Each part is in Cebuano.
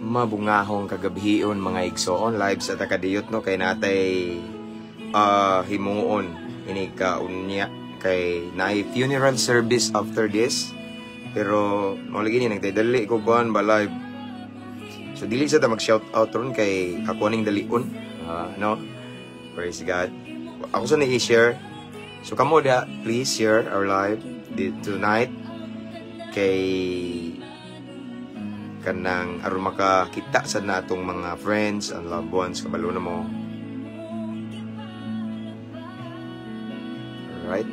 Mabungahong kagabhion, mga igsoon. Live sa takadiyot, no, kay natay himuon ini kaunya kay naay funeral service after this, pero mo lagi ni nagdadali ko buwan ba live, so dili sa ta mag shout out ron kay ako ning dalion, no? Praise God. Ako sa ni i-share, so kamo da, please share our live tonight kay kanang aron makakita sa natong mga friends and loved ones, kabalo na mo. Alright.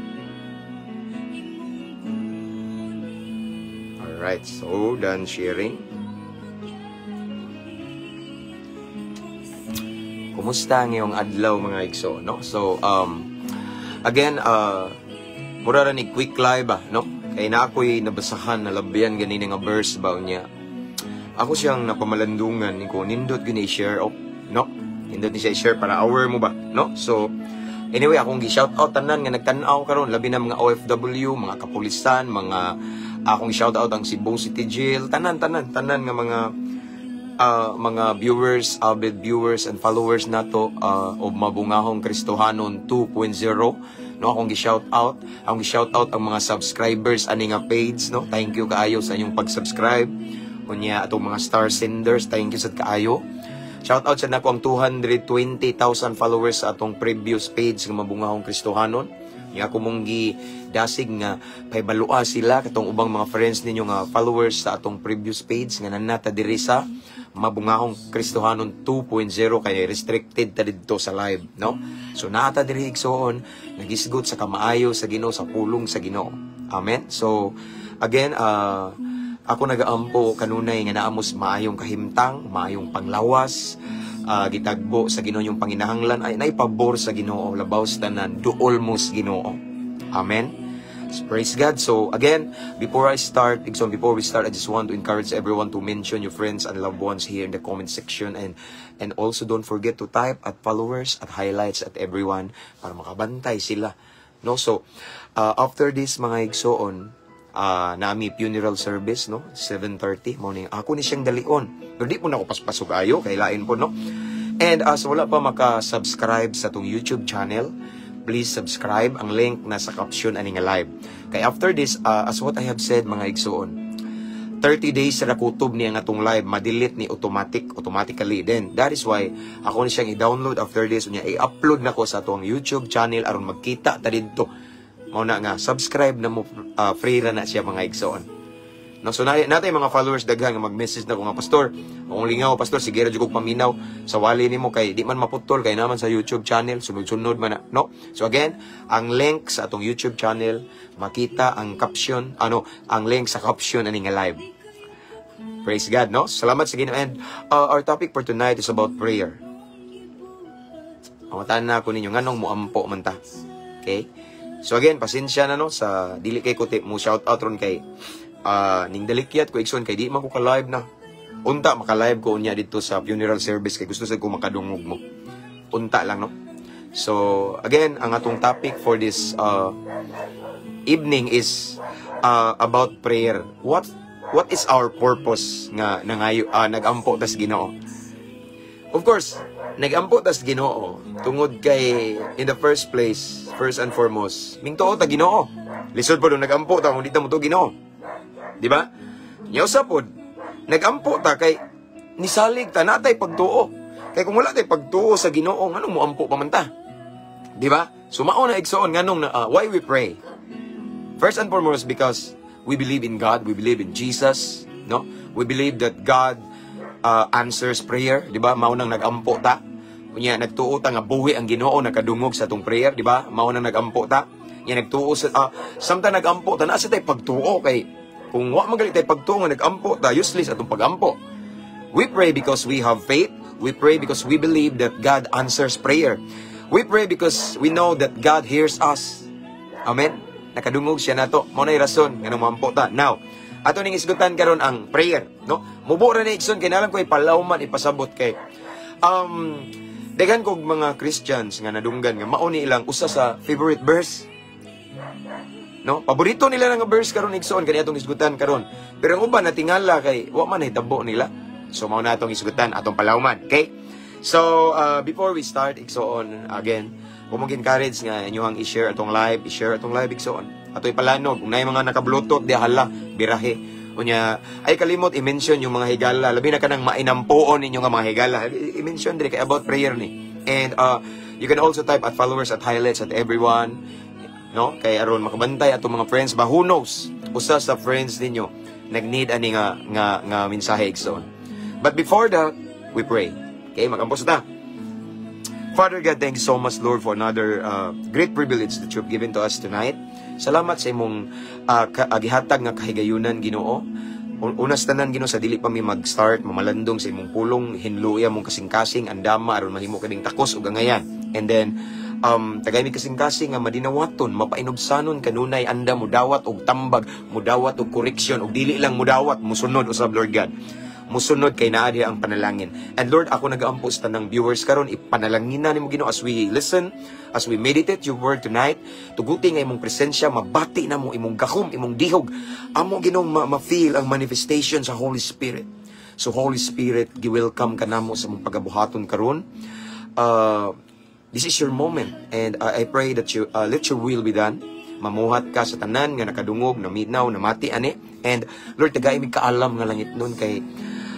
Alright, so done sharing. Kumusta ang iyong adlaw, mga igso, no? So again, mura ra ni quick live ba, no? Kay na ako'y nabasahan na labyan gani nga verse ba niya. Ako siyang napamalandungan ko, nindot gyud i-share, oh, no? Nindot ni siya i-share para aware mo ba, no? So anyway, akong gi-shout out tanan nga nagtan-aw karon, labi na mga OFW, mga kapulisan, mga akong shout out ang Cebu City Jail, tanan tanan tanan nga mga viewers, avid viewers and followers nato og Mabungahong Kristohanon 2.0, no? Akong gi-shout out, akong gi-shout out ang mga subscribers ani nga page, no? Thank you kaayo sa inyong pag-subscribe. Unya atong mga star senders, thank you sad kaayo. Shout out sa nako ang 220,000 followers sa atong previous page nga Mabungahong Kristohanon. Nya ako mong gidasig nga pahibalua sila katong ubang mga friends ninyo nga followers sa atong previous page nga nanata diri sa Mabungahong Kristohanon 2.0 kay restricted ta didto sa live, no? So naata diri, igsoon, nagisgot sa kamaayo sa Ginoo, sa pulong sa Ginoo. Amen. So again, ako nagaampo kanunay nga naamos maayong kahimtang, maayong panglawas, gitagbo sa Ginoo yung panginahanglan ay naipabor sa Ginoo, labaw sa tanan duol mo sa Ginoo. Amen. So, praise God. So again, before I start, igsoon, before we start, I just want to encourage everyone to mention your friends and loved ones here in the comment section, and also don't forget to type at followers, at highlights, at everyone para makabantay sila. No? So after this, mga igsoon, nami funeral service, no, 7:30 morning. Ako ni siyang dalion, pero di po na ako paspasok ayo kay lain po, no? And as wala pa maka-subscribe sa atong YouTube channel, please subscribe. Ang link nasa caption ani nga live. Kay after this, as what I have said, mga igsoon, 30 days sa kutob niya nga atong live, ma-delete ni automatically. Then that is why ako ni siyang i-download after this, unya i-upload nako sa atong YouTube channel aron magkita ta didto. Mao na nga subscribe na mo, free ra na siya, mga igsoon. No, so na natay mga followers daghan nga mag-message na ko nga, "Pastor, akong lingaw, pastor, sige ra jud kog paminaw sa wali nimo kay di man maputol kay naman sa YouTube channel, sunod-sunod man na," no? So again, ang link sa atong YouTube channel makita ang caption, ano, ang link sa caption ani nga live. Praise God, no? Salamat sa Ginoo. And our topic for tonight is about prayer. Pangutana na ako ninyo, nganong muampo man ta? Okay? So again, pasensya na, no, sa dili kay kuti mo shout out ron kay ning dalikyat ko, igsoon, kay di man ko ka live na. Unta maka-live ko unya dito sa funeral service kay gusto sad ko makadungog mo. Unta lang, no. So again, ang atong topic for this evening is about prayer. What is our purpose nga nangayo nagampo tas Ginoo? Of course, nagampo tas Ginoo tungod kay in the first place, first and foremost, mingtuo ta Ginoo. Lisod po nagampo ta kung di ta mo Ginoo. Di ba? Nya usa pod, nagampo ta kay nisalig ta natay pagtuo. Kay kung wala tay pagtuo sa Ginoo, nganong moampo pa man ta? Di ba? So mao na, igsoon, nganong na, why we pray. First and foremost, because we believe in God, we believe in Jesus, no? We believe that God answers prayer, di ba? Mao nang nagampo ta. Unya nagtuo ta nga buhi ang Ginoo, nakadungog sa atong prayer, di ba? Mao nang nagampo ta. Nya nagtuo sa samtang nagampo ta, naa sa tay pagtuo, kay kung wa man gali tay pagtuo nga nagampo ta, useless atong pagampo. We pray because we have faith. We pray because we believe that God answers prayer. We pray because we know that God hears us. Amen. Nakadungog siya nato. Mao nay rason nga moampo ta. Now, ato ning isgutan karon ang prayer, no? Mubo ra ni, igsoon, kay nalang ko ipalaw man ipasabot kay daghan kog mga Christians nga nadunggan nga mao ni ilang usa sa favorite verse. No? Paborito nila nga verse karon, igsoon, kani atong isgutan karon. Pero ang uban natingala kay wa man hitabo nila. So mao na atong isugutan, atong palawman. Okay? So, before we start, igsoon, again, kung mag-encourage nga inyong i-share atong live, i-share atong live, igsoon. Ato ipalanog, kung naay mga naka-Bluetooth, di hala, birahe. Unya, ay kalimot i-mention yung mga higala, labi na kanang mainampuon ninyo nga mga higala. I-mention dire kay about prayer ni. And you can also type @followers, @highlights, @everyone, no? Kay aron makabantay atong mga friends ba, who knows? Usa sa friends ninyo nag-need ani nga mensahe, igsoon. But before that, we pray. Okay, magampo ta. Father God, thank you so much, Lord, for another great privilege that you've given to us tonight. Salamat sa imong gihatag nga kahigayunan, Ginoo. Una sa tanan, Ginoo, sa dili pa mi mag-start, mamalandong sa imong pulong, hinluya mong kasing-kasing, andama, aron mahimo kaming takos ug angayan. And then, tagay mi kasing-kasing nga madinawaton, mapainubsanon kanunay anda mudawat og tambag, mudawat og correction, ug dili lang mudawat, musunod usab, Lord God, musunod kay naa diha ang panalangin. And Lord, ako nagaampo sa tanang viewers karon, ipanalangin na nimo, Ginoo, as we listen, as we meditate your word tonight, tuguti nga imong presensya, mabati na mo imong gahom, imong dihog. Amo Ginoong ma-feel ang manifestation sa Holy Spirit. So Holy Spirit, gi-welcome ka namo sa mong pagabuhaton karon. This is your moment and I pray that you let your will be done. Mamuhat ka sa tanan nga nakadungog, naminaw, namati ani. And Lord, tagay mi kaalam nga langit nun kay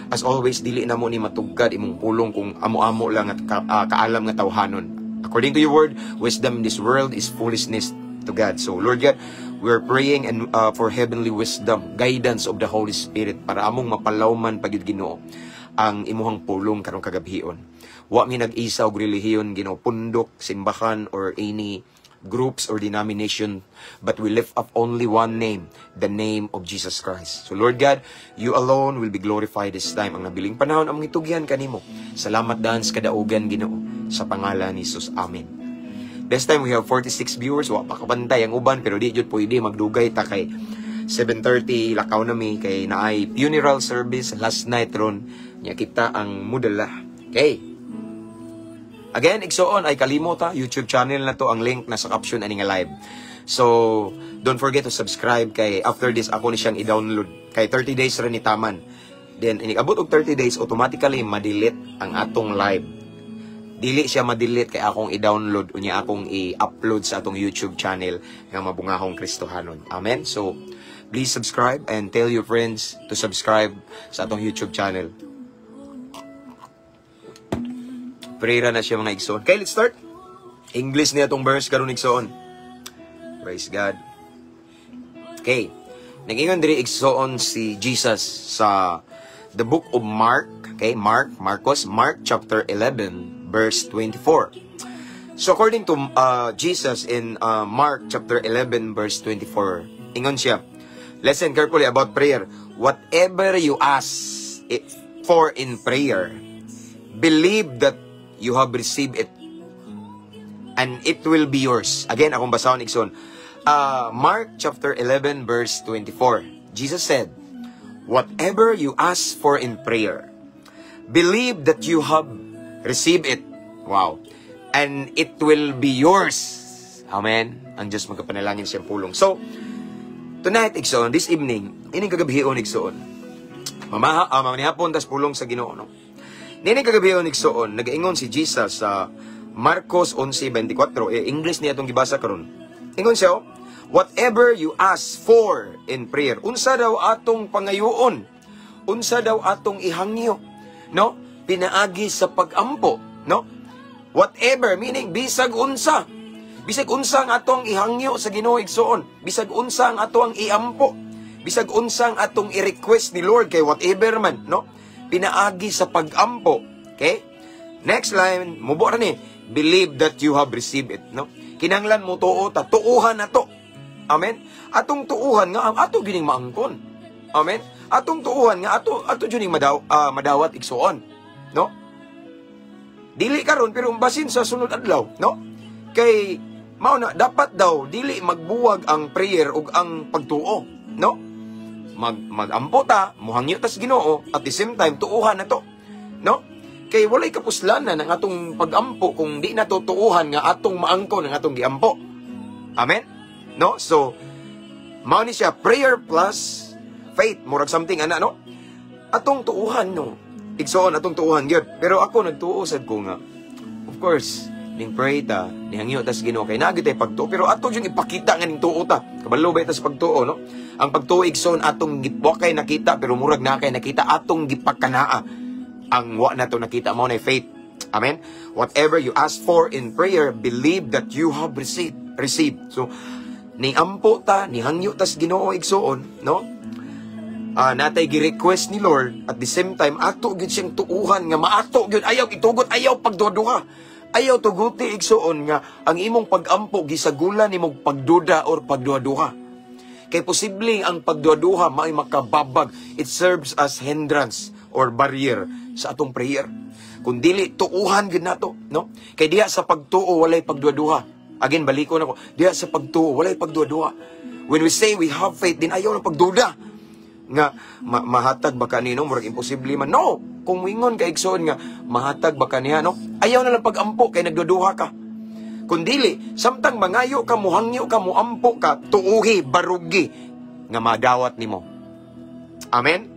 as always dili na mo ni matugkad imong pulong kung amo-amo lang at kaalam nga tawhanon. According to your word, wisdom in this world is foolishness to God. So Lord God, we're praying and for heavenly wisdom, guidance of the Holy Spirit para among mapalawman pagid, Ginoo, ang imuhang pulong karong kagabhion. Wa mi nag-isa og relihiyon, Ginoo, pundok, simbahan or any groups or denomination, but we lift up only one name, the name of Jesus Christ. So Lord God, you alone will be glorified this time. Ang nabiling panahon among itugyan kanimo. Salamat daan sa kadaugan, Ginoo, sa pangalan ni Jesus. Amen. This time we have 46 viewers, wa pa kabantay ang uban pero di jud pwede magdugay ta kay 7:30 lakaw na mi kay naay funeral service last night ron nya kita ang mudala. Okay. Again, igsoon ay kalimot ha, YouTube channel na to, ang link nasa caption ani nga live. So, don't forget to subscribe kay after this ako ni siyang i-download. Kay 30 days ra ni taman. Then inig abot og 30 days, automatically ma-delete ang atong live. Dili siya ma-delete kay akong i-download unya akong i-upload sa atong YouTube channel nga Mabungahong Kristohanon. Amen. So, please subscribe and tell your friends to subscribe sa atong YouTube channel. Prayer na siya, mga igsoon. Okay, let's start. English niya atong verse karon, igsoon. Praise God. Okay. Nag-ingon diri, igsoon, si Jesus sa the book of Mark, okay? Mark, Marcos, Mark chapter 11 verse 24. So according to Jesus in Mark chapter 11 verse 24, ingon siya, listen carefully about prayer. "Whatever you ask it for in prayer, believe that you have received it and it will be yours." Again, akong basahon, igsoon. Mark chapter 11 verse 24. Jesus said, "Whatever you ask for in prayer, believe that you have received it." Wow. "And it will be yours." Amen. Ang Diyos magkapanalangin siyang pulong. So, tonight, igsoon, this evening, ining kagabhion, igsoon. Mamaha, manihapon tas pulong sa Ginoo, no? Nining kagabhion, igsoon, nagaingon si Jesus sa Marcos 11:24, eh, English niya itong gibasa karon. Ingon siya, oh, "Whatever you ask for in prayer," unsa daw atong pangayoon, unsa daw atong ihangyo, no? Pinaagi sa pagampo, no? Whatever, meaning bisag unsa. Bisag unsa ang atong ihangyo sa Ginoo, igsoon, bisag unsa ang ato ang iampo, bisag unsa ang atong i-request ni Lord kay whatever man, no? Pinaagi sa pagampo. Okay? Next line, mubo ra ni, "Believe that you have received it," no? Kinanglan mo tuo ta, tuuhan na to. Amen? Atong tuuhan nga ang ato gining maangkon. Amen? Atong tuuhan nga ato ato juning madawat, igsuon, no? Dili karon pero basin sa sunod adlaw, no? Kay mao na dapat daw dili magbuwag ang prayer ug ang pagtuo, no? Magampo ta, muhangyo tas Ginoo, at the same time tuuhan na to, no? Kay walay kapuslanan ang atong pagampo kung di na tuuhan nga atong maangkon ang atong giampo. Amen? No? So, mao ni siya prayer plus faith, murag something ana, no? Atong tuuhan, no. Igsoon, atong tuuhan gyud. Pero ako nagtuo sad ko nga, of course, ning pray ta, nihangyo tas Ginoo kay naa gyud tay pagtuo, pero ato yung ipakita nga ning tuo ta. Kabalo ba ta sa pagtuo, no? Ang pagtuo, igsoon, atong wa kay nakita pero murag na kay nakita, atong gipakanaa ang wa nato nakita, mao na faith. Amen. Whatever you ask for in prayer, believe that you have received. Received. So, ni ampo ta, nihangyo tas Ginoo, igsoon, no? Natay gi-request ni Lord, at the same time ato gyud siyang tuuhan nga maato gyud. Ayaw itugot, ayaw pagduha. Ayaw tuguti, igsoon, nga ang imong pagampo gisagulan nimong pagduda or pagduha-duha. Kay posibleng ang pagduha-duha mao'y makababag. It serves as hindrance or barrier sa atong prayer. Kung dili tuuhan gyud nato, no? Kay diha sa pagtuo walay pagduha-duha. Again, baliko nako. Diha sa pagtuo walay pagduha-duha. When we say we have faith, din ayaw ng pagduda nga mahatag ba kanino, murag imposible man, no? Kung wingon ka, igsoon, nga mahatag ba kaniya, no, ayaw na lang pagampo kay nagduduha ka. Kung dili, samtang mangayo ka, muhangyo ka, muampo ka, tuuhi, barugi nga madawat nimo. Amen.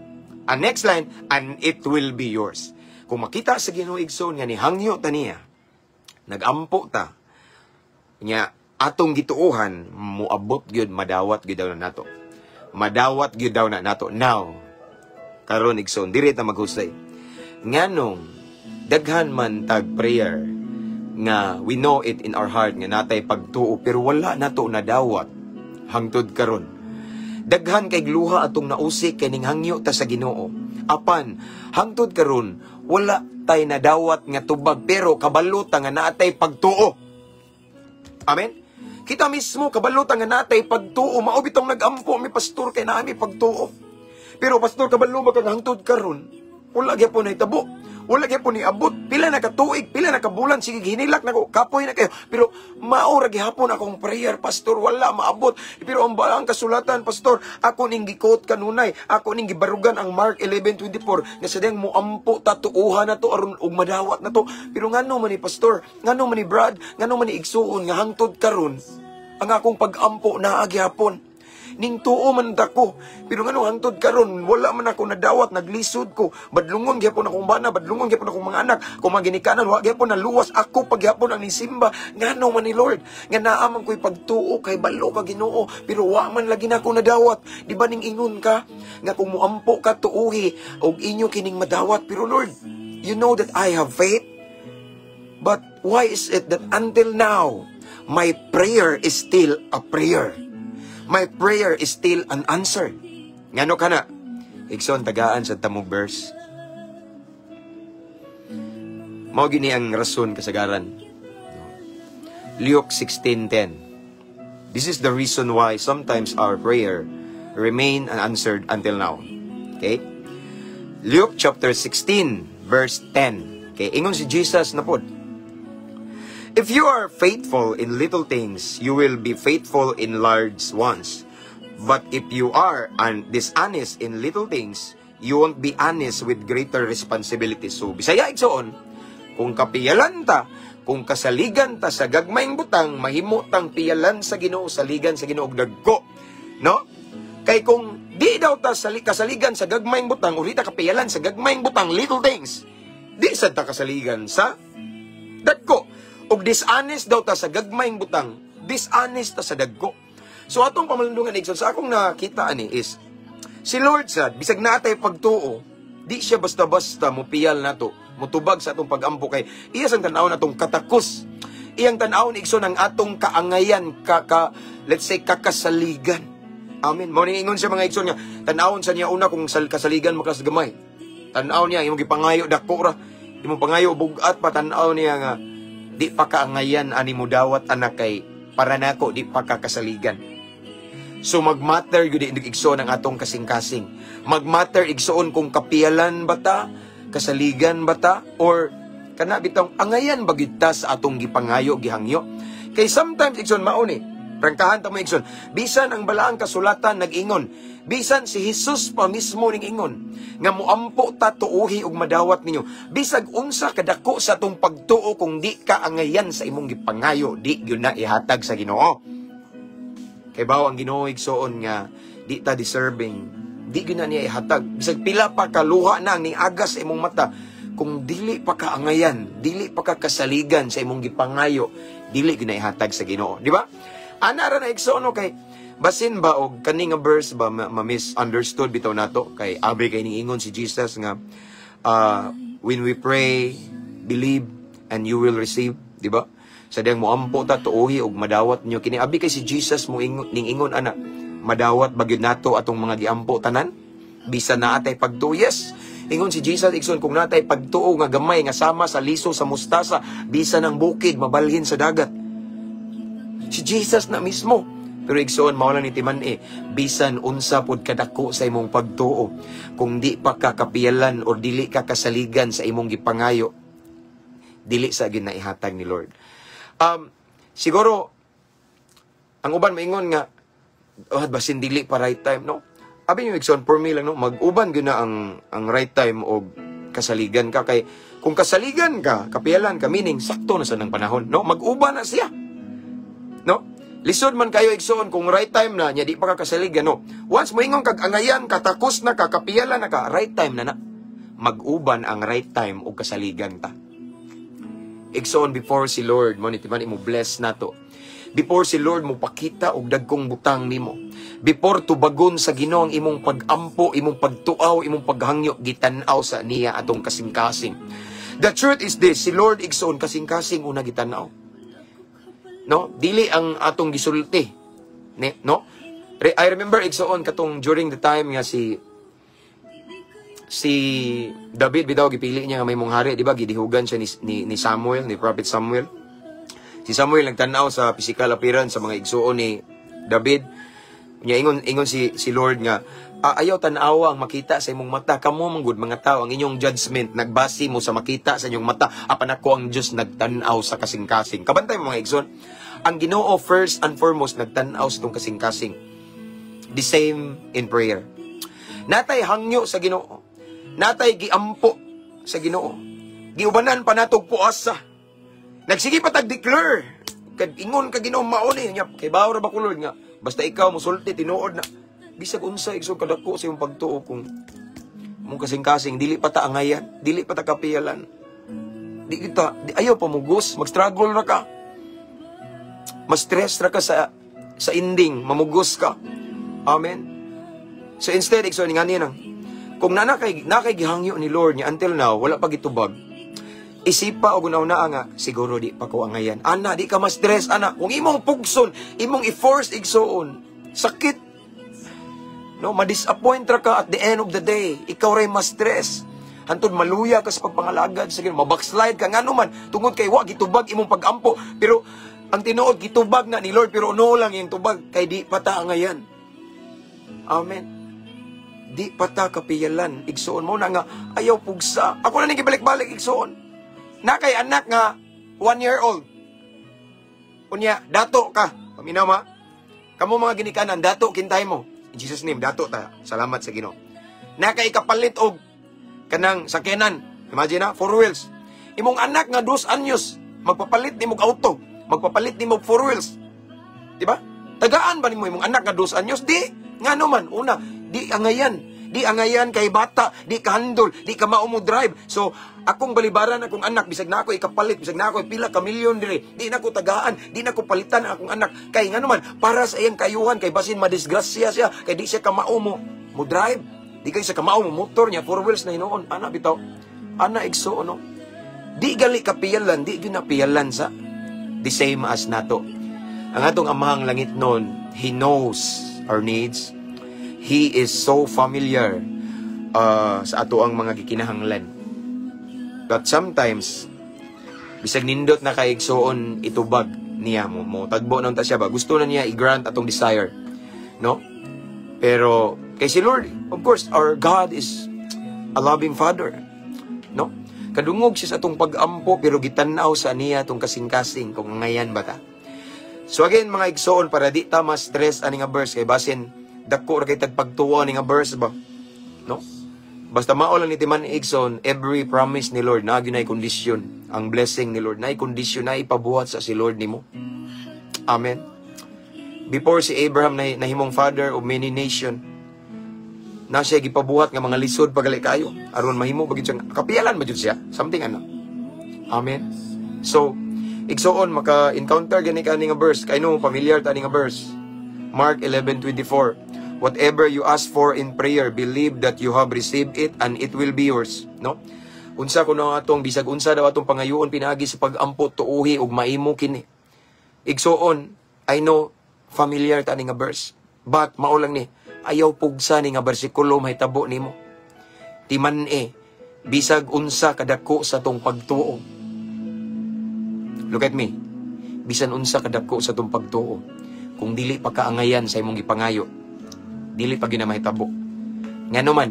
And next line, "And it will be yours." Kung makita sa Ginoo, igsoon, nga nihangyo ta niya, nagampo ta nya, atong gituohan, muabot gyud, madawat gyud daw na nato, madawat gyud daw na nato. Now, karon, igsoon, diri ta maghusay. Nganong daghan man tag prayer nga we know it in our heart nga natay pagtuo pero wala nato nadawat hangtod karon? Daghan kay gluha atong nausik kay ning hangyo ta sa Ginoo. Apan hangtod karon wala tay nadawat nga tubag, pero kabalo ta nga naatay pagtuo. Amen. Kita mismo kabalo ta nga natay pagtuo, mao bitong nagampo mi, pastor, kay naa mi pagtuo. Pero pastor, kabalo ba kang hangtod karon wala gyapon nahitabo? Wala gyapon ni abot. Pila na ka tuig, pila na ka bulan, sige hinilak nako, kapoy na kayo. Pero mao ra gihapon akong prayer, pastor, wala maabot. Pero ang balang kasulatan, pastor, ako ning gi-quote kanunay, ako ning gibarugan ang Mark 11:24 nga sa diyang muampo ta, tuuhan na to aron og madawat na to. Pero ngano man ni pastor, ngano man ni Brad, ngano man ni igsuon nga hangtod karon ang akong pag-ampo naa gihapon? Ning tuo man ko. Pero ngano hangtod karon wala man ako nadawat, naglisod ko. Badlungon gyapon akong bana, badlungon gyapon akong mga anak. Kung mga ginikanan, wa gyapon naluwas, ako pagyapon ang nisimba. Ngano man ni Lord nga naa man ko'y pagtuo kay balo ka Ginoo, pero wa man lagi na ako nadawat? Di ba ning ingon ka nga kung muampo ka, tuuhi og inyo kining madawat? Pero Lord, you know that I have faith. But why is it that until now my prayer is still a prayer? My prayer is still unanswered. Ngano kana? Igsoon, tagaan sa tamog verse. Mao gini ang rason kasagaran. Luke 16:10. This is the reason why sometimes our prayer remain unanswered until now. Okay? Luke chapter 16 verse 10. Okay, ingon si Jesus na pod. "If you are faithful in little things, you will be faithful in large ones. But if you are dishonest in little things, you won't be honest with greater responsibilities." So, Bisaya, igsoon, kung kapiyalan ta, kung kasaligan ta sa gagmayng butang, mahimo tang piyalan sa Ginoo, saligan sa Ginoo og dagko. No? Kay kung di daw ta kasaligan sa gagmayng butang, o di ta kapiyalan sa gagmayng butang, little things, di sad ta kasaligan sa dagko. Og dishonest daw ta sa gagmayng butang, dishonest ta sa dagko. So atong pamalandungan, igsoon, sa akong nakita ani is si Lord sad, bisag natay pagtuo, di siya basta-basta mupiyal nato, mutubag sa atong pagampo kay iya sang tan-awon atong katakos. Iyang tan-awon, igsoon, ang atong kaangayan, ka, let's say, kakasaligan. Amen. Mao ning ingon siya, mga igsoon, nga tan-awon sa niya una kung kasaligan mo ka sa gamay. Tan-aw niya imong gipangayo dako ra. Imong pangayo bugat pa, tan-aw niya nga di pa kaangayan ani mo dawat anak, kay para nako di pa ka kasaligan. So magmatter gyud igsoon ang atong kasing-kasing. Magmatter, igsoon, kung kapiyalan ba ta, kasaligan ba ta, or kana bitong angayan ba gyud ta sa atong gipangayo, gihangyo. Kay sometimes, igsoon, mao ni. Prangkahan ta mo, igsoon. Bisan ang balaang kasulatan nag-ingon, bisan si Jesus pa mismo ning ingon nga muampo ta, tuuhi og madawat ninyo. Bisag unsa kadako sa atong pagtuo, kung di ka angayan sa imong gipangayo, di gyud na ihatag sa Ginoo. Kay bawo ang Ginoo, igsoon, nga di ta deserving. Di gyud na niya ihatag. Bisag pila pa kaluha na ang ning-agas sa imong mata, kung dili pa ka angayan, dili pa ka kasaligan sa imong gipangayo, dili gyud na ihatag sa Ginoo, di ba? Ana ra na, igsoon, no, kay basin ba og kani nga verse ba ma-misunderstood bitaw nato, kay abi kay ning ingon si Jesus nga when we pray, believe and you will receive, di ba? Sa diyang moampo ta, tuohi og madawat niyo kini. Abi kay si Jesus mo ingon, ning ingon ana, madawat ba gyud nato atong mga giampo tanan bisan naa tay pagtuo? Yes. Ingon si Jesus, igsoon, kung natay pagtuo nga gamay nga sama sa liso sa mustasa, bisan ang bukid mabalhin sa dagat. Si Jesus na mismo. Pero igsoon, mao lang ni timan-i, bisan unsa pod kadako sa imong pagtuo, kung di pa ka kapiyalan or dili ka kasaligan sa imong gipangayo, dili sa gyud na ihatag ni Lord. Siguro ang uban maingon nga, "Oh, basin dili pa right time," no? Abi niyo, igsoon, for me lang, no, mag-uban gyud na ang right time og kasaligan ka, kay kung kasaligan ka, kapiyalan ka, meaning sakto na sa nang panahon, no? Mag-uban na siya. No? Lisod man kayo, igsoon, kung right time na nya di pa ka kasaligan, no? Once mo ingon kag angayan ka, takos na ka, kapiyalan na ka, right time na na. Mag-uban ang right time og kasaligan ta. Igsoon, before si Lord mo ni timan mo bless nato, before si Lord mo pakita og dagkong butang nimo, before tubagon sa Ginoo ang imong pagampo, imong pagtuaw, imong paghangyo, gitan-aw sa niya atong kasing-kasing. The truth is this, si Lord, igsoon, kasing-kasing una gitan-aw. No? Dili ang atong gisulti. Ne, no? I remember, igsoon, katong during the time nga si David bitaw gipili niya nga mahimong hari, di ba? Gidihugan siya ni Samuel, ni Prophet Samuel. Si Samuel nagtan-aw sa physical appearance sa mga igsuon ni David. Nya ingon ingon si si Lord nga, "Ah, ayaw tan-awa ang makita sa imong mata. Kamo man gud mga tao, ang inyong judgment nagbase mo sa makita sa inyong mata, apan ako ang Dios nagtan-aw sa kasing-kasing." Kabantay mo, mga igsoon. Ang Ginoo, first and foremost, nagtan-aw sa itong kasing-kasing. The same in prayer. Natay hangyo sa Ginoo. Natay giampo sa Ginoo. Giubanan pa natog puasa. Nagsige pa tag declare. Kag ingon ka, "Ginoo, mao ni nya." Kay bawo ra ba ko, Lord, nga basta ikaw mosulti, tinuod na. Bisag unsa, igsoon, kadako sa imong pagtuo, kung mong kasing-kasing dili pa ta angayan, dili pa ta kapiyalan. Di kita, di, ayaw pamugos, mag-struggle ra ka. Ma-stress ra ka sa ending, mamugos ka. Amen. So instead, igsoon, nga nang kung na kay gihangyo ni Lord niya until now wala pa gitubag, isipa og una nga siguro di pa ko angayan. Ana, di ka ma-stress ana. Kung imong pugson, imong i-force, igsoon, sakit. No, ma-disappoint ra ka at the end of the day. Ikaw ray ma-stress. Hantod maluya ka sa pagpangalagad sa Ginoo, mabackslide ka, ngano man tungod kay wa gitubag imong pagampo. Pero ang tinuod, gitubag na ni Lord, pero no lang yung tubag kay di pa ta angayan. Amen. Di pa ta kapiyalan, igsoon mo na nga ayaw pugsa. Ako na ning gibalik-balik, igsoon. Na kay anak nga 1 year old. Unya, dato ka. Paminaw ma. Kamo mga ginikanan, dato kintay mo. In Jesus' name, dato ta. Salamat sa Ginoo. Na kay kapalit og kanang sakyanan. Imagine na, four wheels. Imong anak nga 2 anyos, magpapalit nimo og auto, magpapalit nimo og four wheels. Di ba? Tagaan ba nimo imong anak nga 2 anyos? Di. Ngano man, una, di angayan. Di angayan kay bata, di ka handle, di ka mao mo drive. So, akong balibaran akong anak, bisag na ako ikapalit, bisag na ako pila ka milyon dire, di na ko tagaan, di na ko palitan ang akong anak. Kay ngano man, para sa iyang kayuhan, kay basin madisgrasya siya, kay di siya kamao mo mo drive. Di kay sa kamao mo motor niya, four wheels na hinuon. Ana bitaw. Ana, igsoon, no. Di gali kapiyalan, di gyud na piyalan sa the same as nato. Ang atong Amahang Langitnon, He knows our needs. He is so familiar sa ato ang mga gikinahanglan. But sometimes, bisag nindot na kay, igsoon, itubag niya mo, mo tagbo na unta siya ba, gusto na niya i-grant atong desire, no? Pero kay si Lord, of course, our God is a loving Father, no? Kadungog siya sa atong pag-ampo, pero gitan-aw sa niya atong kasing-kasing kung ngayan ba ta. So again, mga igsoon, para di ta ma-stress ani nga verse, kay basin dako ra kay tag pagtuo ani nga verse ba, no? Basta mao lang ni timan, igsoon, every promise ni Lord naa gyud kondisyon. Ang blessing ni Lord naay kondisyon na ipabuhat sa si Lord nimo. Amen. Before si Abraham na nahimong father of many nation, Na siya gipabuhat nga mga lisod pagali kayo aron mahimo ba gyud siyang kapiyalan ba jud siya, something ano. Amen. So, igsuon, maka-encounter gani ka ani nga verse kay no familiar ta ani nga verse. Mark 11:24. "Whatever you ask for in prayer, believe that you have received it and it will be yours," no? Unsa kuno ang atong, bisag unsa daw atong pangayoon pinaagi sa pag-ampo, tuuhi ug maimo kini. Igsuon, I know familiar ta ani nga verse. But mao lang ni, ayaw pugsa ni nga bersikulo mahitabo nimo. Timan-i, bisag unsa kadako sa tong pagtuo. Look at me. Bisan unsa kadako sa tong pagtuo, kung dili pa kaangayan sa imong gipangayo, dili pa gyud na mahitabo. Ngano man,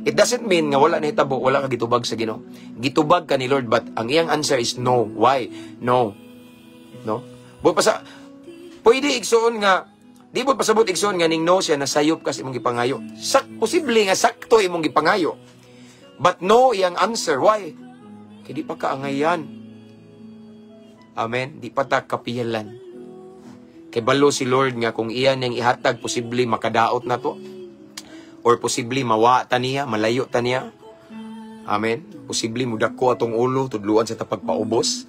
it doesn't mean nga wala nahitabo, wala ka gitubag sa Ginoo. Gitubag ka ni Lord, but ang iyang answer is no. Why? No. No? Bu pa sa pwede, igsuon, nga di mo pasabot, igsuon, nga ning no siya nasayop ka sa imong gipangayo. Sak posible nga sakto imong gipangayo. But no iyang answer. Why? Kay di pa kaangayan. Amen. Di pa ta kapiyalan. Kay balo si Lord nga kung iya niyang ihatag, posible makadaot na to. Or posible mawa ta niya, malayo ta niya. Amen. Posible mudako atong ulo, tudluan sa ta pagpaubos.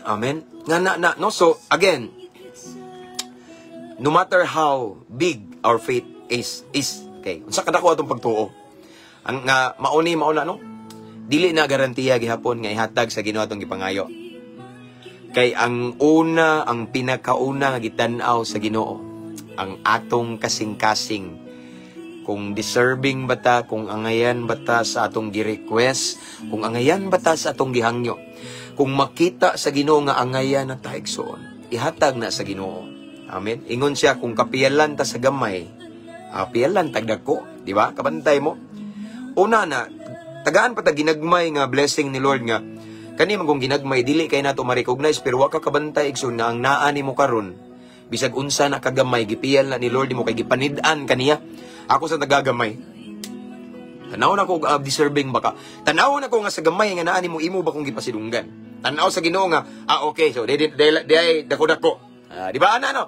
Amen. Nga na na no. So again, no matter how big our faith is okay. Unsa kadako atong pagtuo? Ang nga mauni mauna, no? Dili na garantiya gihapon nga ihatag sa Ginoo atong gipangayo. Kay ang una, ang pinakauna nga gitan-aw sa Ginoo, ang atong kasing-kasing. Kung deserving ba ta, kung angayan ba ta sa atong gi-request, kung angayan ba ta sa atong gihangyo. Kung makita sa Ginoo nga angayan na ta, igsoon, ihatag na sa Ginoo. Amen. Ingon siya, kung kapiyalan ta sa gamay, piyalan tag dako, di ba? Kabantay mo. Una na, tagaan pa ta ginagmay nga blessing ni Lord nga kani man kung ginagmay dili kay nato ma-recognize, pero wa ka kabantay, igsoon, nga ang naa nimo karon, bisag unsa na kagamay, gipiyal na ni Lord nimo kay gipanid-an kaniya. Ako sa nagagamay. Tanaw na ko deserving baka. Tanaw na ko nga sa gamay nga naa nimo, imo ba kung gipasidunggan. Tanaw sa Ginoo nga okay, so di di di, di dako dako. Di ba ana, no?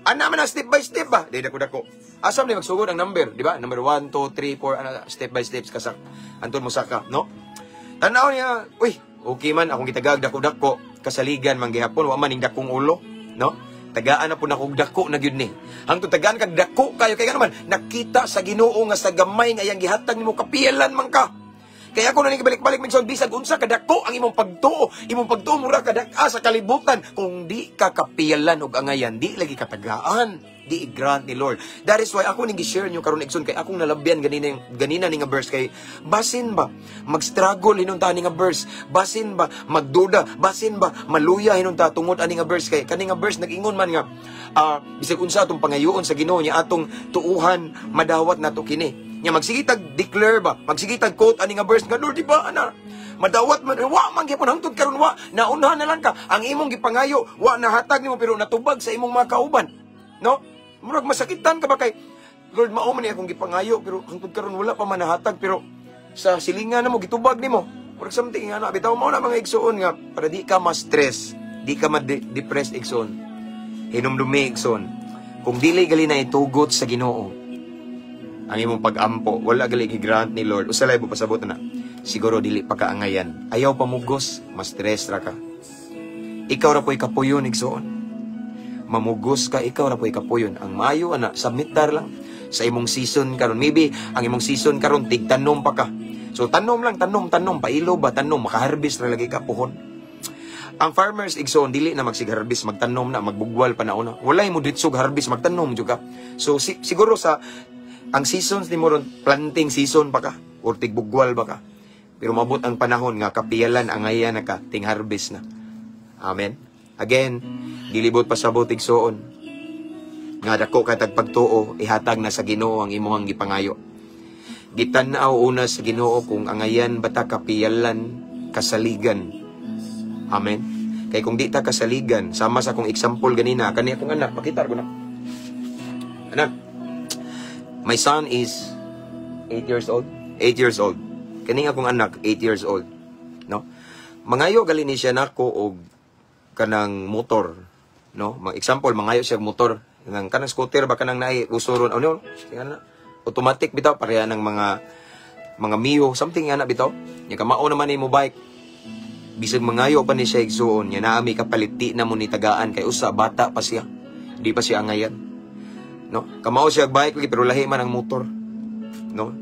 Ana man na step by step ba? Di dako dako. Asam ni magsugod ang number, di ba? Number 1, 2, 3, 4, ana, step by steps kasak. Anton mo saka, no? Tanaw niya, uy, okay man akong gitagag dako dako, kasaligan man gihapon, wa man ning dakong ulo, no? Tagaan na po na kog dako na gyud ni. Hangtod tagaan kag dako kayo kay naman nakita sa Ginoo nga sa gamay nga iyang gihatag nimo kapiyalan man ka. Kaya ako na balik-balik minsan, bisag unsa kadako ang imong pagtuo mura kadak-a sa kalibutan, kung di ka kapiyalan og angayan, di lagi katagaan, di i-grant ni Lord. That is why ako ning gi-share niyo karon, igsoon, kay akong nalabyan ganina ganina ni nga verse, kay basin ba mag-struggle hinunta ani nga verse, basin ba magduda, basin ba maluya hinunta tungod ani nga verse, kay kani nga verse nag-ingon man nga bisag unsa atong pangayoon sa Ginoo niya atong tuuhan madawat nato kini. Nya magsige tag declare ba, magsige tag quote ani nga verse nga, "Lord, di ba ana madawat man?" Wa man gyapon hangtod karon, wa naunhan na lang ka, ang imong gipangayo wa nahatag nimo pero natubag sa imong mga kauban, no? Murag masakitan ka ba kay, "Lord, mao man ni akong gipangayo pero hangtod karon wala pa man nahatag," pero sa silingan na mo gitubag nimo. Murag something nga na bitaw. Mao na, mga igsoon, nga para di ka ma-stress, di ka ma-depressed, igsoon, hinumdumi, igsoon, kung dili gali na itugot sa Ginoo ang imong pag-ampo, wala gali gi-grant ni Lord. Usalay mo pasabot na. Siguro dili pa kaangayan. Ayaw pamugos, ma-stress ra ka. Ikaw ra po'y kapuyon, igsoon. Mamugos ka, ikaw ra po'y kapuyon. Ang maayo ana, submitar lang sa imong season karon. Maybe ang imong season karon tigtanom pa ka. So tanom lang, tanom, tanom, pailo ba, tanom, makaharvest ra lagi ka puhon. Ang farmers, igsoon, dili na magsigharvest, magtanom na, magbugwal pa na una. Walay mo ditsog harvest, magtanom jud ka. So siguro sa ang seasons ni mo ron, planting season pa ka or tigbugwal ba ka. Pero mabot ang panahon nga kapiyalan angayan na ka, ting harvest na. Amen. Again, dilibot pasabot, igsoon, nga dako ka tag pagtuo, ihatag na sa Ginoo ang imong gipangayo. Gitan-aw una sa Ginoo kung angayan ba ta, kapiyalan, kasaligan. Amen. Kay kung di ta kasaligan, sama sa akong example ganina, kani akong anak, pakita ko na. Anak, my son is 8 years old. 8 years old. Kani akong anak, 8 years old. No? Mangayo gali ni siya nako og kanang motor, no? Mga example, mangayo siya og motor. Nang kanang scooter ba, kanang naay uso ron. Ano? Sige na. Automatic bitaw, pareha ng mga Mio, something nga na bitaw. Nya kamao naman ni mo bike. Bisag mangayo pa ni siya, igsuon, nya naa mi kapalit, di na mo ni tagaan kay usa, bata pa siya. Di pa siya angayan. No? Kamao siya bike lagi, pero lahi man ang motor. No?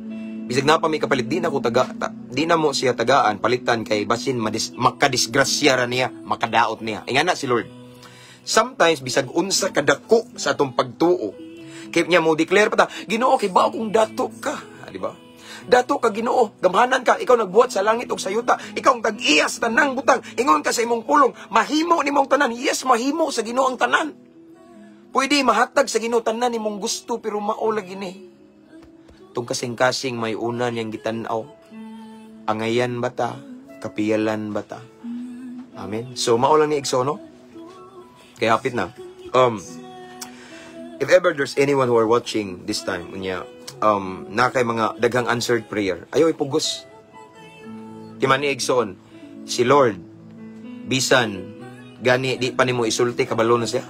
Bisag na pa mi kapalit, di na ko taga ta, di na mo siya tagaan palitan kay basin makadisgrasya ra niya, makadaot niya. Ingana si Lord. Sometimes bisag unsa kadako sa atong pagtuo, kay niya mo declare pa ta, "Ginoo, kay ba kung dato ka," ah, di ba? Dato ka, Ginoo, gamhanan ka, ikaw nagbuhat sa langit ug sa yuta, ikaw ang tag-iya sa tanang butang. Ingon ka sa imong pulong, mahimo nimong tanan. Yes, mahimo sa Ginoo ang tanan. Pwede mahatag sa Ginoo tanan nimong gusto, pero mao lagi ni. Tung kasing-kasing may una niyang gitan-aw. Angayan ba ta? Kapiyalan ba ta? Amen. So mao lang ni, igsoon, no? Kaya hapit na. If ever there's anyone who are watching this time, unya, na kay mga daghang answered prayer, ayaw ipugos. Timan ni, igsoon, si Lord, bisan, gani, di pa nimo isulti, kabalo na siya.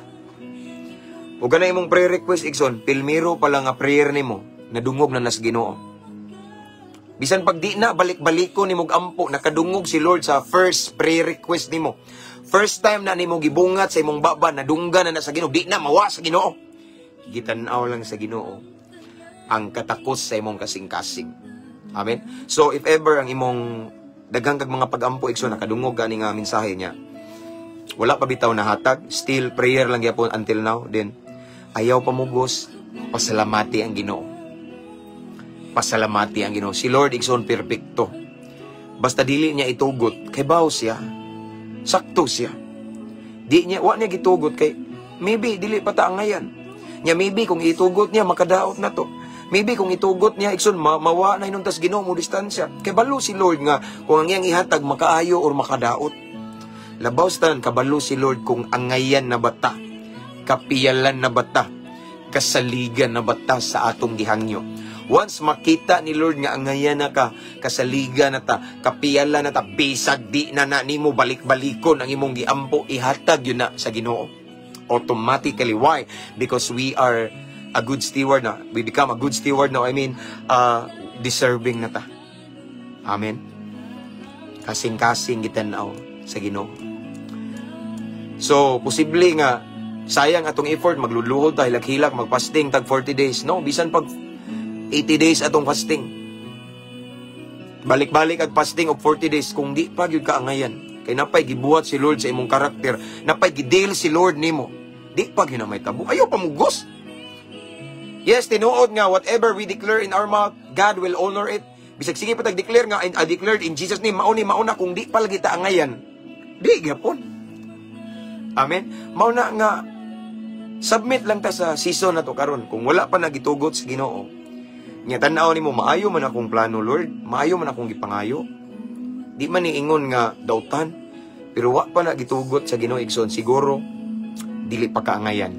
Ug na imong prayer request, igsoon, pilmiro pa lang nga prayer nimo, nadungog na nas Ginoo. Bisan pag di na balik-baliko nimo ampo, nakadungog si Lord sa first prayer request nimo. First time na nimo gibungat sa imong baba, nadunggan na na sa Ginoo, di na mawa sa Ginoo. Gitan-aw lang sa Ginoo ang katakos sa imong kasing-kasing. Amen. So if ever ang imong daghang kag mga pagampo, igsoon, nakadungog gani nga mensahe niya, wala pa bitaw na hatag, still prayer lang gyapon until now, then ayaw pamugos, pasalamati ang Ginoo. Pasalamati ang Ginoo. Si Lord, igsoon, perpekto. Basta dili niya itugot, kay baw siya. Sakto siya. Di niya, wa niya gitugot kay maybe dili pa ta angayan. Nya maybe kung itugot niya, makadaot na to. Maybe kung itugot niya, igsoon, mawa na inuntas Ginoo mo distansya. Kay balo si Lord nga kung ang iyang ihatag makaayo or makadaot. Labaw sa tanan, kabalo si Lord kung angayan na bata, kapiyalan na bata, kasaligan na bata sa atong gihangyo. Once makita ni Lord nga angayan na ka, kasaligan na ta, kapiyalan na ta, bisag di na na nimo balik-balikon ang imong giampo, ihatag yun na sa Ginoo. Automatically. Why? Because we are a good steward na. We become a good steward now. I mean, deserving na ta. Amen. Kasing-kasing gitanaw sa Ginoo. So, posible nga sayang atong effort, magluluhod ta, hilak-hilak, magfasting tag 40 days. No, bisan pag 80 days atong fasting. Balik-balik ag fasting og 40 days kung di pa gyud ka angayan. Kay napay gibuhat si Lord sa imong karakter, napay gideal si Lord nimo. Di pa gyud na may tabo. Ayaw pamugos. Yes, tinuod nga whatever we declare in our mouth, God will honor it. Bisag sige pa tag declare nga "I declared in Jesus' name," mao ni mauna kung di pa lagi ta angayan. Di gyapon. Amen. Mao na nga submit lang ta sa season na to karon. Kung wala pa nagitugot sa Ginoo, nya tan-aw nimo, maayo man akong plano, Lord, maayo man akong gipangayo. Di man ni ingon nga dautan, pero wa pa na gitugot sa Ginoo, igsoon, siguro dili pa kaangayan.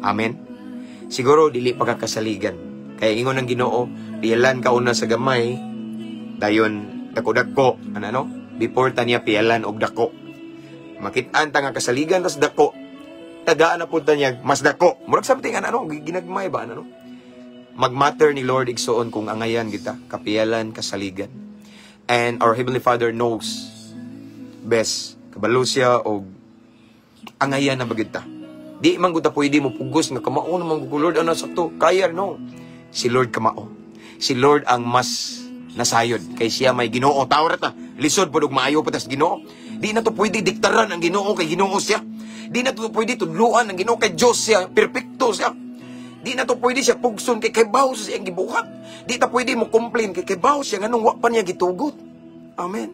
Amen. Siguro dili pa ka kasaligan. Kaya ingon ng Ginoo, piyalan ka una sa gamay, dayon dako-dako, ano no? Before ta niya piyalan og dako. Makit-an ta nga kasaligan tas dako, tagaan na pud ta niya mas dako. Murag something ano, ano ginagmay ba, ano no? Magmatter ni Lord, igsoon, kung angayan kita, kapiyalan, kasaligan. And our Heavenly Father knows best. Kabalo siya og angayan na ba gyud ta. Di man gud ta pwede mo pugos nga kamao naman gud, Lord, ano sakto. Kaya no. Si Lord kamao. Si Lord ang mas nasayod kay siya may Ginoo. Tawo ra ta. Lisod pud og maayo pa tas Ginoo. Di na to pwede diktaran ang Ginoo kay Ginoo siya. Di na to pwede tudluan ang Ginoo kay Dios siya, perpekto siya. Di na to pwede siya pugson kay kaybaw sa siyang gibuhat. Di ta pwede mo complain kay kaybaw siya nganong wa pa niya gitugot. Amen.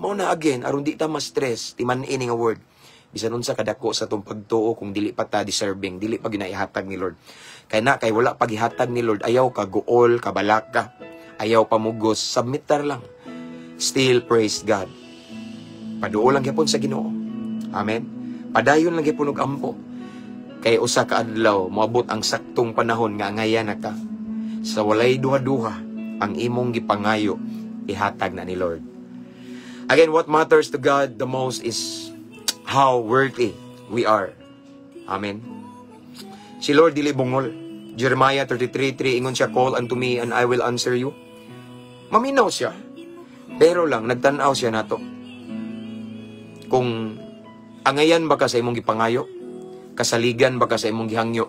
Mao na again, aron di ta ma-stress, timan-i nga word. Bisan unsa kadako sa atong pagtuo, kung dili pa ta deserving, dili pa ginaihatag ni Lord. Kay na kay wala pa gihatag ni Lord, ayaw ka guol, kabalaka, ayaw pamugos, submit lang. Still praise God. Paduol lang gyapon sa Ginoo. Amen. Padayon lang gyapon og ampo. Kay usa ka adlaw moabot ang saktong panahon nga angayan na ka. Sa walay duha-duha, ang imong gipangayo ihatag na ni Lord. Again, what matters to God the most is how worthy we are. Amen. Si Lord dili bungol. Jeremiah 33:3, ingon siya, "Call unto me and I will answer you." Maminaw siya. Pero lang, nagtanaw siya nato. Kung angayan ba ka sa imong gipangayo, kasaligan ba ka sa imong gihangyo.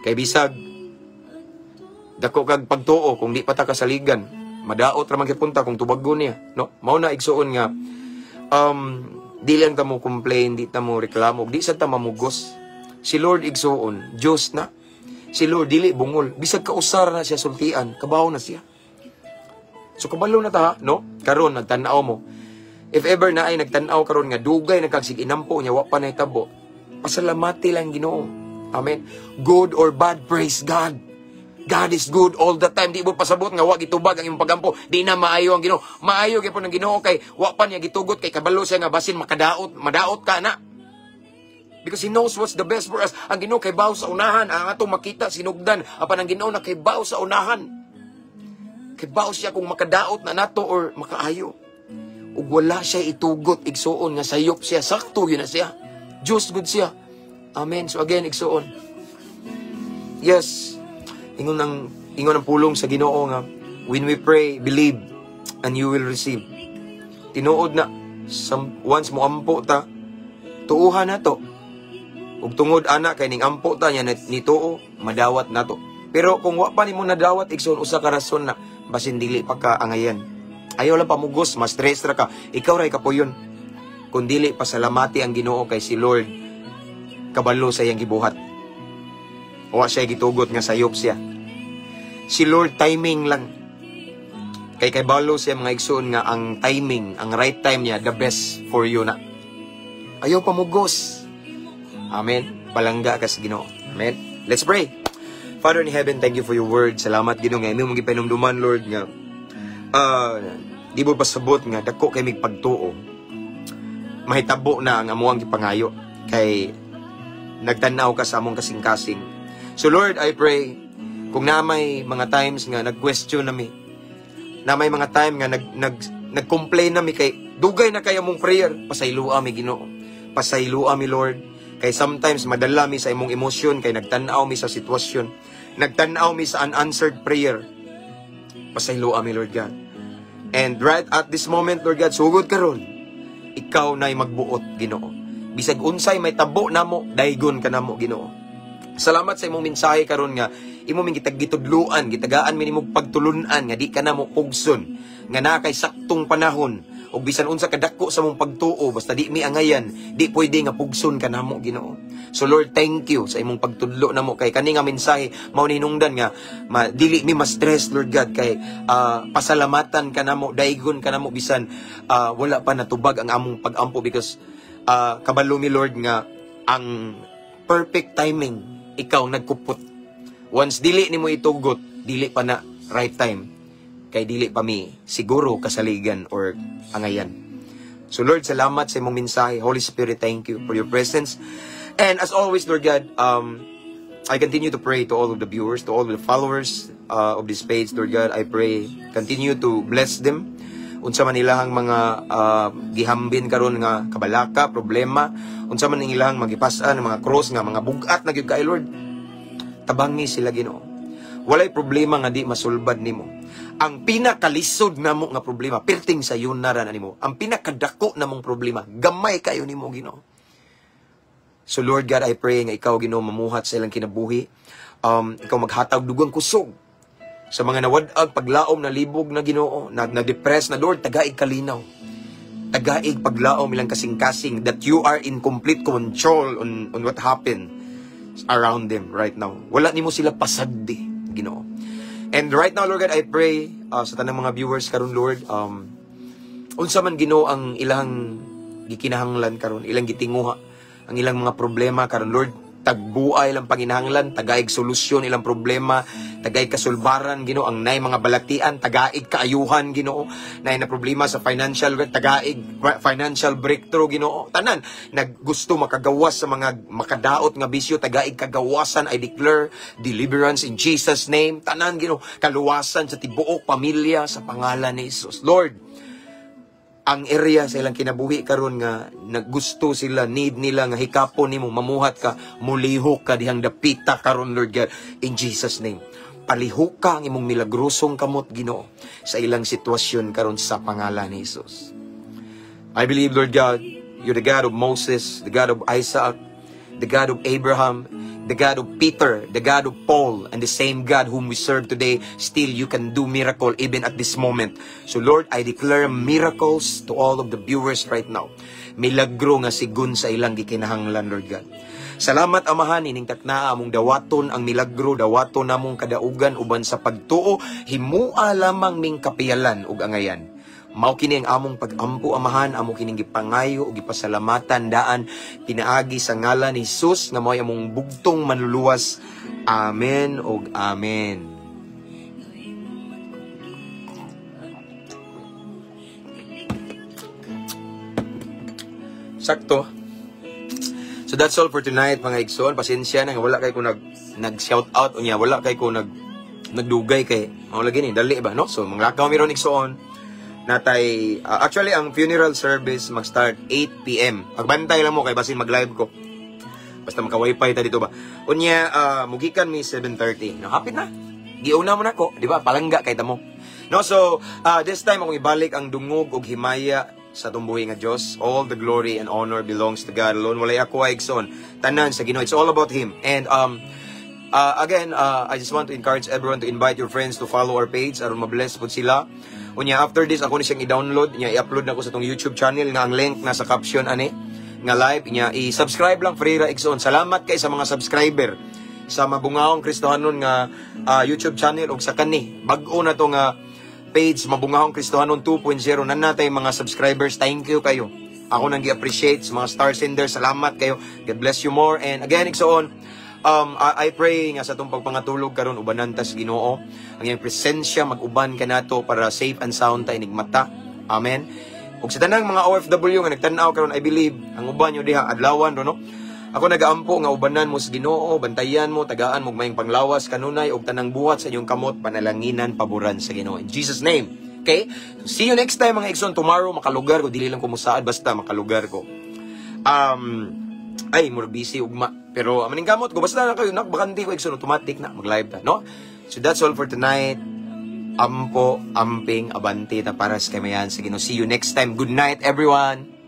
Kay bisag dako kag pagtuo, kung di pa ta kasaligan, madaot ra man punta kung tubagon niya, no? Mao na, igsuon, nga di lang ta mo complain, di ta mo reklamo, di sa ta mamugos. Si Lord, igsuon, Diyos na. Si Lord dili bungol, bisag kausar na siya sultian, kabaw na siya. So kabalo na ta, no? Karon nagtan-aw mo. If ever na ay nagtan-aw karon nga dugay nagkagsig inampo niya wa pa nahitabo, pasalamati lang Ginoo. Amen. Good or bad, praise God. God is good all the time. Di mo pasabot nga wa gitubag ang imong pagampo. Di na maayo ang Ginoo. Maayo gyud ang Ginoo kay wa pa niya gitugot kay kabalo siya nga basin makadaot, madaot ka na. Because He knows what's the best for us. Ang Ginoo kay baw sa unahan, ang atong makita sinugdan, apan ang Ginoo na kay baw sa unahan. Kay baw siya kung makadaot na nato or makaayo. Ug wala siya itugot, igsuon, nga sayop siya, sakto yun na siya. Diyos good siya. Amen. So again, igsuon. Yes, ingon ang pulong sa Ginoo nga when we pray, believe and you will receive. Tinuod na some, once mo ampo ta, tuuhan na to. Ug tungod ana kay ning ampo ta niya nituo, madawat nato. Pero kung wa pa nimo nadawat, igsoon, usa ka rason na basin dili pa ka angayan. Ayaw lang pamugos, mas stress ra ka. Ikaw ra kapuyon. Kung dili, pasalamati ang Ginoo kay si Lord kabalo sa iyang gibuhat. Wa siya gitugot nga sayop siya. Si Lord timing lang. Kay balo siya, mga igsoon, nga ang timing, ang right time niya, the best for you na. Ayaw pamugos. Amen. Palangga ka sa Ginoo. Amen. Let's pray. Father in heaven, thank you for your word. Salamat, Ginoo, nga imong gipanumduman, Lord, nga di mo pasabot nga dako kay mig pagtuo. Mahitabo na ang amuang gipangayo kay nagtan-aw ka sa among kasing-kasing. So Lord, I pray kung na may mga times nga nag-question nami, na may mga time nga nag nag nag-complain nami kay dugay na kayo mong prayer, pasayloa mi, Ginoo. Pasayloa mi, Lord. Kay sometimes madala mi sa imong emosyon kay nagtan-aw mi sa sitwasyon. Nagtan-aw mi sa unanswered prayer. Pasayloa mi, Lord God. And right at this moment, Lord God, sugod karon, ikaw na'y magbuot, Ginoo. Bisag unsay may tabo namo, daygon ka namo, Ginoo. Salamat sa imong mensahe karon nga imo ming gitudluan, gitagaan mi nimong pagtulunan nga di ka namo pugson, nga naa kay saktong panahon ug bisan unsa kadako sa mong pagtuo, basta di mi angayan, di pwede nga pugson ka namo, Ginoo. So Lord, thank you sa imong pagtudlo namo kay kani nga mensahe mao hinungdan nga ma, dili mi ma-stress, Lord God, kay pasalamatan ka namo, daygon ka namo bisan wala pa natubag ang among pagampo because kabalo mi, Lord, nga ang perfect timing ikaw nagkupot. Once dili nimo itugot, dili pa na right time kay dili pa mi siguro kasaligan or angayan. So Lord, salamat sa imong mensahe. Holy Spirit, thank you for your presence. And as always, Lord God, I continue to pray to all of the viewers, to all of the followers of this page, Lord God, I pray, continue to bless them. Unsa man ilahang mga gihambin karon nga kabalaka, problema, unsa man ang ilahang magipas-an mga cross nga mga bugat na gyud kay Lord. Tabangi sila, Ginoo. Walay problema nga di masulbad nimo. Ang pinakalisod namo nga problema, perting sa na nimo. Ang pinakadako namong problema, gamay kayo nimo, Ginoo. So Lord God, I pray nga ikaw, Ginoo, mamuhat sa ilang kinabuhi. Ikaw maghatag dugang kusog sa mga nawad-ag paglaom na libog na, Ginoo, na na-depress na, Lord, tagaig kalinaw. Tagaig paglaom ilang kasing-kasing that you are in complete control on what happened around them right now. Wala nimo sila pasaddi, Ginoo. And right now, Lord God, I pray sa tanang mga viewers karon, Lord, unsa man, Ginoo, ang ilang gikinahanglan karon, ilang gitinguha, ang ilang mga problema karon, Lord, tagbua ilang panginahanglan, tagaig solusyon ilang problema, tagaig kasulbaran, Ginoo, ang nay mga balatian, tagaig kaayuhan, Ginoo, nay na problema sa financial, tagaig financial breakthrough, Ginoo. Tanan naggusto makagawas sa mga makadaot nga bisyo, tagaig kagawasan, I declare deliverance in Jesus' name. Tanan, Ginoo, kaluwasan sa tibuok pamilya sa pangalan ni Jesus. Lord, Ang area sa ilang kinabuhi karon nga naggusto sila, need nila nga hikapon nimo, mamuhat ka, mulihok ka dihang dapita karon, Lord God, in Jesus' name. Palihok ka ang imong milagrosong kamot, Ginoo, sa ilang sitwasyon karon sa pangalan ni Jesus. I believe, Lord God, you're the God of Moses, the God of Isaac, the God of Abraham, the God of Peter, the God of Paul, and the same God whom we serve today. Still, you can do miracle even at this moment. So, Lord, I declare miracles to all of the viewers right now. Milagro nga sigun sa ilang gikinahanglan, Lord God. Salamat, Amahan, ining taknaa among dawaton ang milagro, dawaton namong kadaugan uban sa pagtuo, himua lamang ming kapiyalan ug angayan. Mao kini ang among pag-ampo, Amahan, amo kining gipangayo ug gipasalamatan daan pinaagi sa ngalan ni Jesus nga mao'y among bugtong manluluwas. Amen ug amen. Sakto. So that's all for tonight, mga igsoon. Pasensya na nga wala kay ko nag shout out unya, wala kay ko nagdugay kay mao lagi ni dali ba, no? So manglakaw mi ron, igsoon. Natay actually ang funeral service mag-start 8 PM. Pagbantay lang mo kay basin mag-live ko. Basta maka wifi ta dito ba. Unya mugikan mi 7:30. No, hapit na. Giuna mo nako, di ba? Palangga kay tamo. No, so this time akong ibalik ang dungog og himaya sa atong buhi nga Dios. All the glory and honor belongs to God alone. Walay ako ay, igsoon. Tanan sa Ginoo. It's all about Him. And again, I just want to encourage everyone to invite your friends to follow our page aron mabless pud sila. Unya after this ako ni siyang i-download, unya i-upload na ko sa tong YouTube channel nga ang link nasa caption ani nga live. Unya i-subscribe lang, free ra, igsoon. Salamat kay sa mga subscriber sa Mabungaong Kristohanon nga YouTube channel ug sa kani bag-o na to nga page, Mabungahong Kristohanon 2.0. Nanatay mga subscribers, thank you kayo. Ako nang gi-appreciate sa mga star senders, salamat kayo. God bless you more. And again, igsoon, I pray nga sa atong pagpangatulog karon ubanan tas Ginoo. Ang iyang presensya mag-uban kanato para safe and sound ta inigmata. Amen. Ug sa tanang mga OFW nga nagtan-aw karon, I believe ang uban nyo diha adlawan ro, no. Ako nagaampo nga ubanan mo sa Ginoo, bantayan mo, tagaan mo mayong panglawas kanunay ug tanang buhat sa inyong kamot panalanginan paboran sa Ginoo. In Jesus' name. Okay? See you next time, mga igsoon. Tomorrow makalugar ko, dili lang ko musaad basta makalugar ko. Ay murag busy ugma. Pero amaning kamot ko basta na kayo nakbakante ko, igsoon, automatic na mag-live ta, no? So that's all for tonight. Ampo, amping, abante ta para sa kamayan sa Ginoo. See you next time. Good night, everyone.